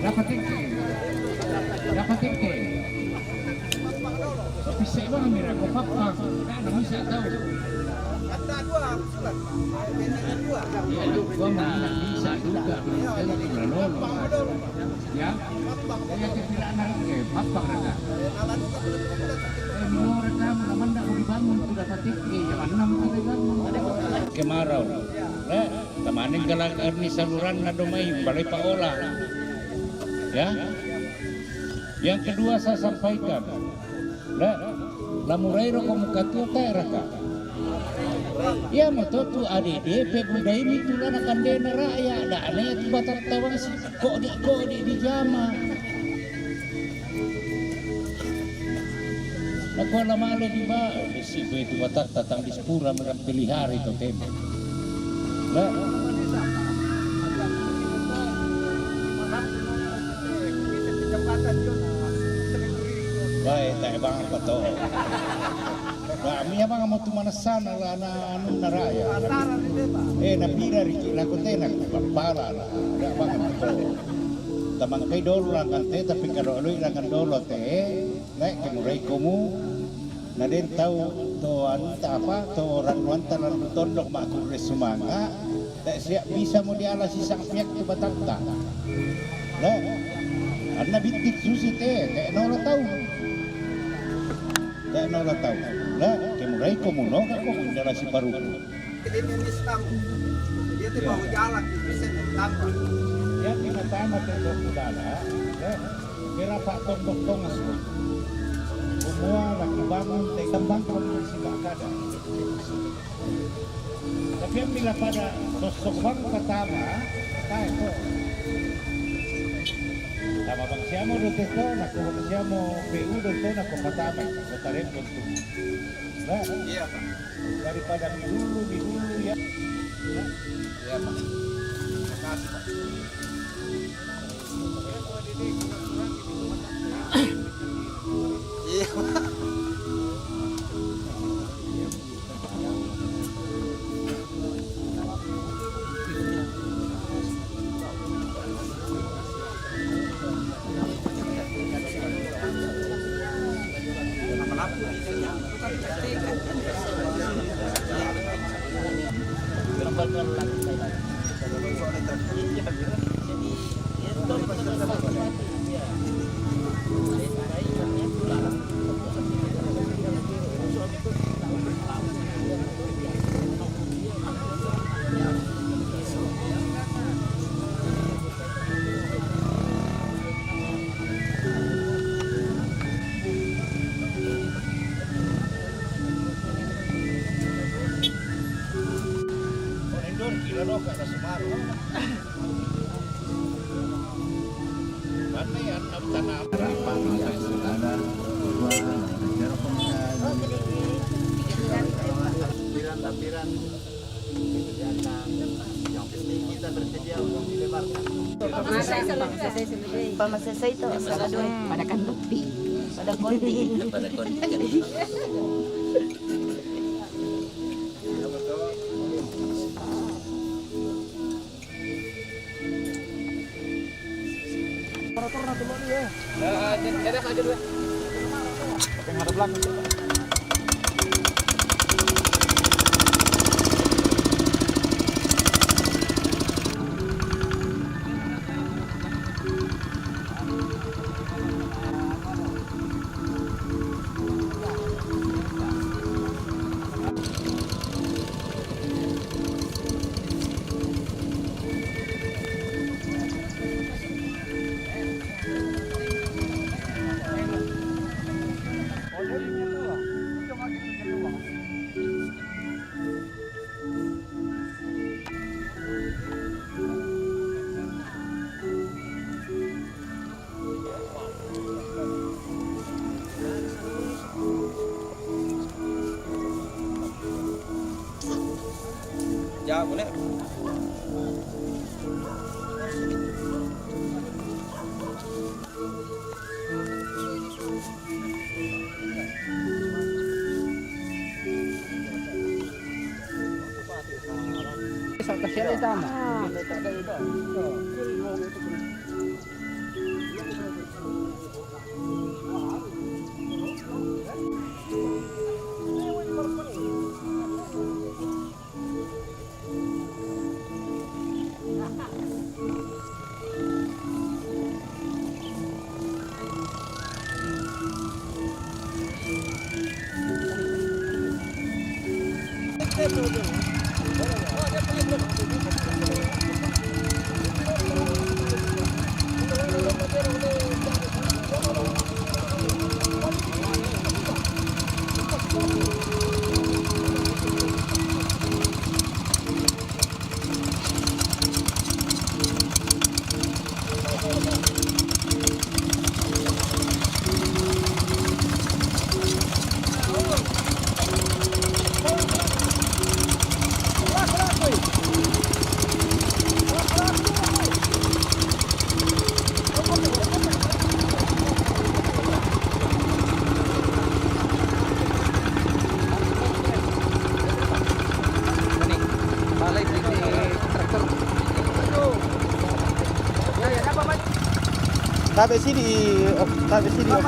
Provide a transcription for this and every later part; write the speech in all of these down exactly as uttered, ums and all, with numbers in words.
Dapat tiket. Dapat tiket. Tapi saya bang mira ko papa. Kan bisa tahu. Ada dua usulan, Pak. Ada dua. Iya, dua mana bisa juga. Belum tentu udah lolos. Ya. Saya kira anak ke papa ada. Eh, mino rekam, naman na ko dibangun, ko dapat tiket. Zaman enam ko dibangun. Kemarau. Eh, tamaning galak erni saluran na do mai, balai paola. Ya. Yang kedua saya sampaikan, la, la murai ro ko mukatua tae raka. Ia moto tu ade de pe budai ni tulana kandena rakyat, da ane tu batar tawang si kodi-kodi di jama. Nakua lama le di ba, besi be tu batar tatang di sepura meram pelihari to teme. La. Bae, tae bang apa to? Ba, mi abang mo tu manasana la na anu na raya. Eh, na pira riki la ko tena, pala la. Da bang apa to? Tamang kai dolo la kan te, tapi kalau lui la kan dolo te, naik ke murai komu, na den tau to anu ta apa, to orang nuanta lalu tondok maku le sumanga, tak siap bisa mo diala sisang piak tu batatta. La, anna bitik susi te, tak nola tau. Tak nola tau. La, ke murai komu no, ka komu ndala si paruku. Jadi ini stamp. Dia tuh mau jalan, bisa tambah. Ya, kita tambah tondok udara, ya. Kira Pak Tondok Tongas, Pak. Semua lagi bangun, tembang pun masih gak ada. Tapi yang bila pada sosok bang pertama, tae ko. Sama bang siamo do teto, nako bang siamo P U do to, nako pertama, ko tarem do tu. Nah, iya, Pak. Daripada mi dulu, mi dulu ya. Iya, Pak. Makasih, Pak. Iya, Pak. Lampiran-lampiran yang penting kita bersedia untuk dilebarkan. Pamasasay to, sa kadun. Pada kan bukti. Pada konti. Pada konti. Para turun na tulo niya eh. Ah, dyan, dyan, dyan, dyan. Pagkang harap lang. Ya, boleh. Sa kasya rin tama. Balay, di, di, traktor. Tabi sini, oh, tabi sini, oh.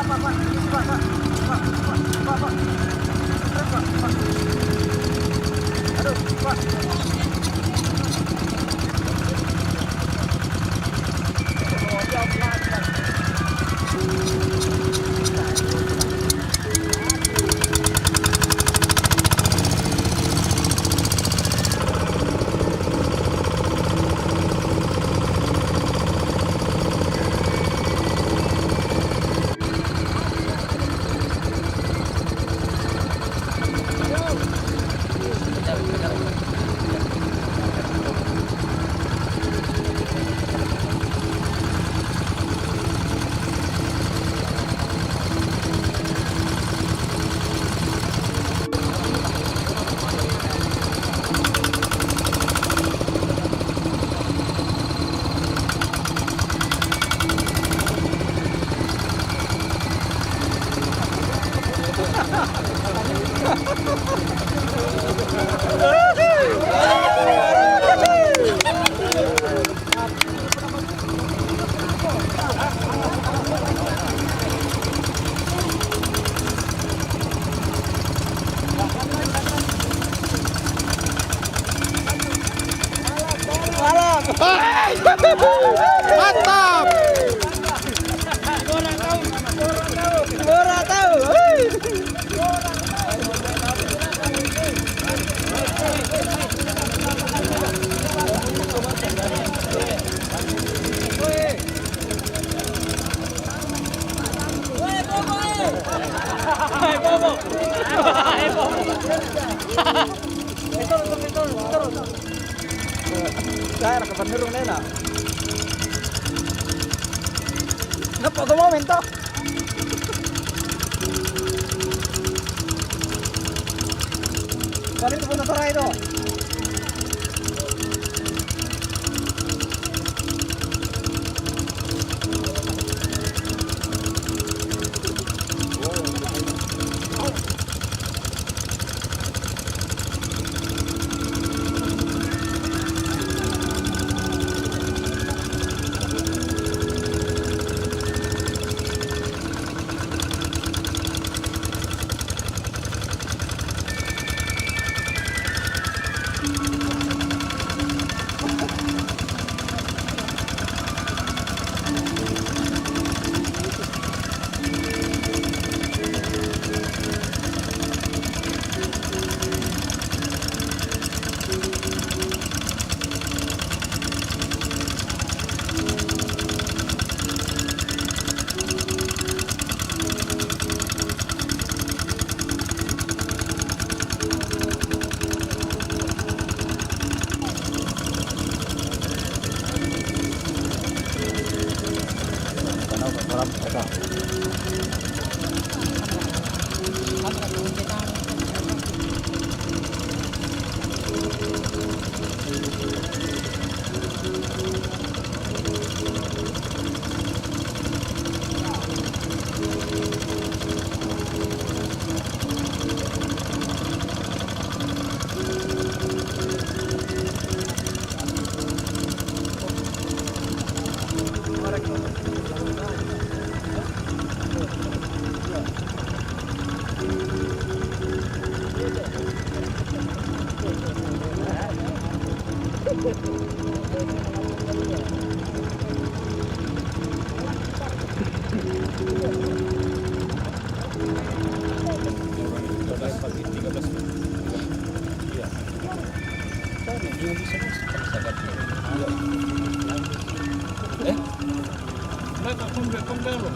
Mantap! Mura tau. Kaya nakapanirong na yun ah. Napagawa, mento. Sabi ko po na taray ito. Iya. Sorry, dia bisa masuk kalau saya kata. Iya. Eh? Mereka pun belum.